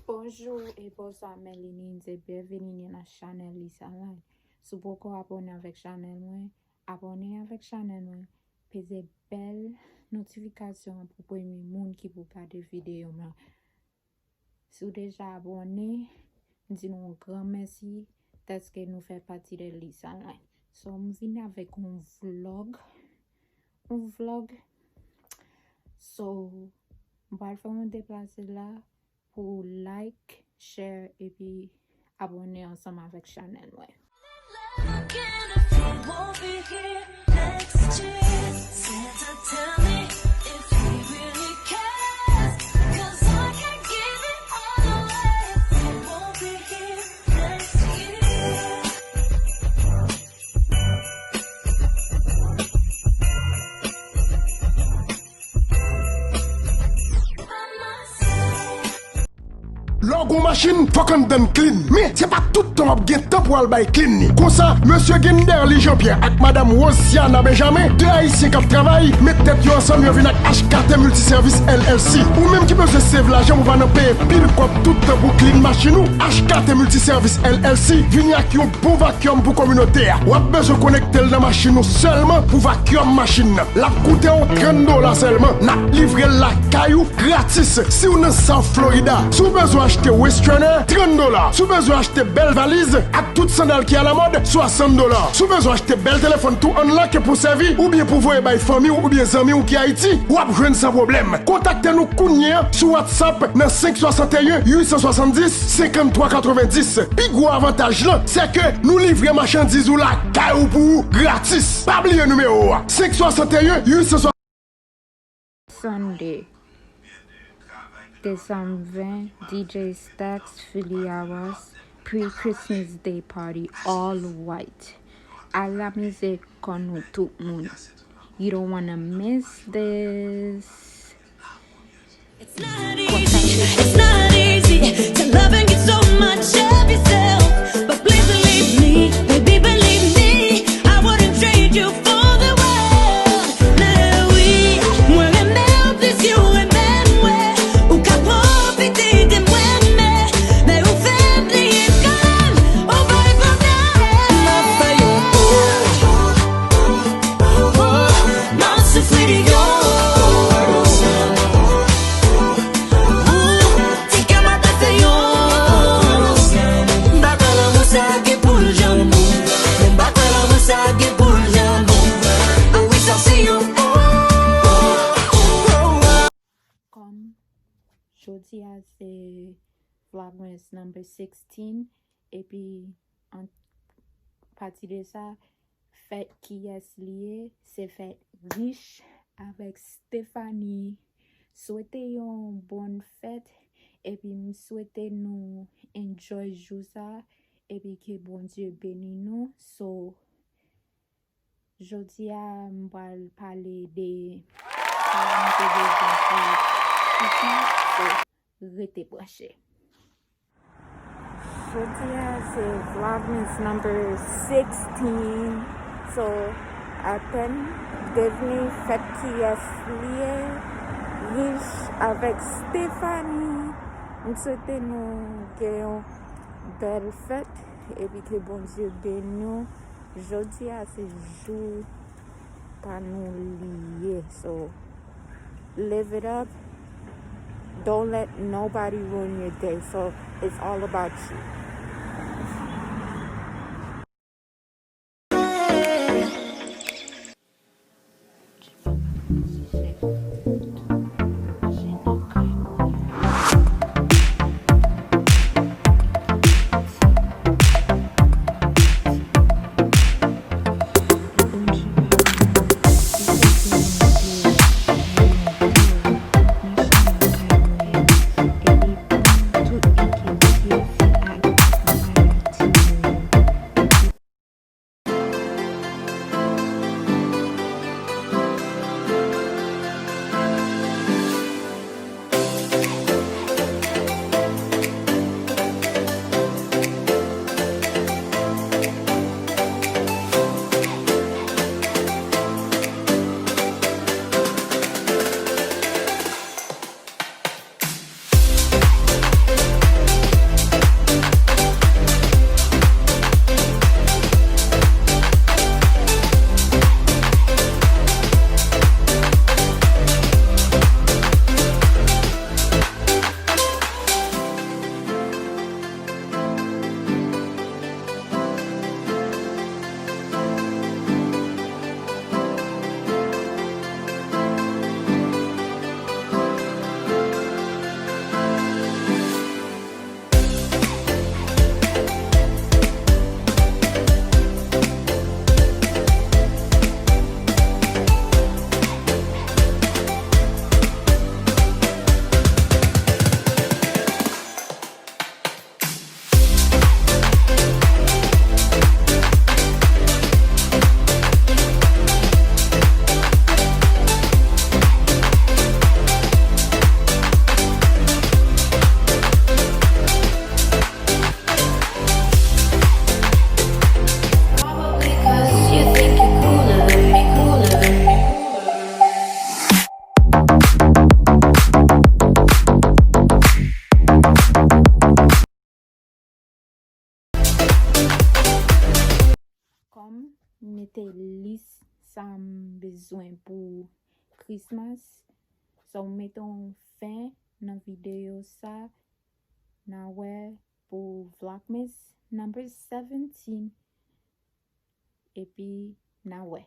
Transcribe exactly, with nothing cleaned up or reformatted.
Bonjou e bonswa, Melanie, e byenvini nan chanèl Lisa Line. Si w poko abòne avèk chanèl mwen, abòne avèk chanèl mwen, peze bèl notifikasyon an pou premye moun ki pou gade videyo m lan. Si w deja abòne, m di nou yon gran mèsi dèske nou fè pati de Lisa Line. So, m vin avèk yon vlog, yon vlog. So, m pral fè yon deplase la pou like, share, epi abòne ansanm avèk chanèl mwen. Lè w gen yon machin, fòk anndan l clean. Men, se pa tout tan w ap gen tan pou w al bay clean li. Konsa, mesye Genderly Jean Pierre ak madanm Rosiana Benjamin, de Ayisyen k ap travay, met tèt yo ansanm, yo vin ak H K T Multiservice L L C. Ou menm ki bezwen save lajan pou w pa nan peye pil kòb tout tan pou clean machin ou, H K T Multiservice L L C vini ak yon bon vacuum pou kominote a. W ap bezwen konekte l nan machin ou sèlman pou vacuum machin nan. L ap koute w trant dola sèlman. N ap livre l lakay ou gratis. Si w nan South Florida, si w bezwen achte Western Air, trant dola. Si w bezwen achte bèl valiz ak tout sandal ki alamòd, swasant dola. Si w bezwen achte bèl telefòn tou unlock pou sèvi oubyen pou voye bay fanmi w oubyen zanmi w ki Ayiti, w ap jwenn san pwoblèm. Kontakte nou kounye a sou WhatsApp nan senk swasanteyen uit san swasanndis senkanntwa katrevenndis. Pi gwo avantaj lan, se ke nou livre machandiz ou lakay ou pou ou gratis. Pa bliye nimewo a, senk swasanteyen uit san swasanndis. Sunday, desanm ven, D J Stax, Philly Awas, pre-Christmas Day Party, all white. Al amize kò nou tout moun. You don't wanna miss this. It's not easy, it's not easy to love and get so much of yourself. But please believe me, baby, believe me, I wouldn't trade you for the world. Lè wi, mwen renmen w plis, yo renmen mwen. Ou ka pwofite de mwen, men lè ou fè m pliye kanmenm, ou bay pwoblèm. M ap fè yon pòz. M ap soufri de yo. Ti kè m ap fè yo. M pa kwè lanmou sa gen pou l janm bon. M pa kwè lanmou sa gen pou l janm bon. Wi, sa se yon. Kòm jodi a se Vlogmas number sixteen, epi an pati de sa, fèt kiyès li ye, se fèt Rich avèk Stephanie. Swete yon bòn fèt, epi m swete nou enjoy jou sa, epi ke Bondye beni nou. So, jodi a, m pral pale de sa m te bezwen pou piti, so, rete branche. Jodi a se Vlogmas number sixteen. So, apèn devni fèt kiyès li ye, Rich avèk Stephanie. M swete nou gen yon bèl fèt epi ke Bondye beni nou. Jodi a se jou pa nou li ye. So, live it up. Don't let nobody ruin your day. So, it's all about you. Mete lis sa m bezwen pou Christmas. So, m mete yon fen nan videyo sa. N a wè pou Vlogmas number seventeen. Epi, n a wè.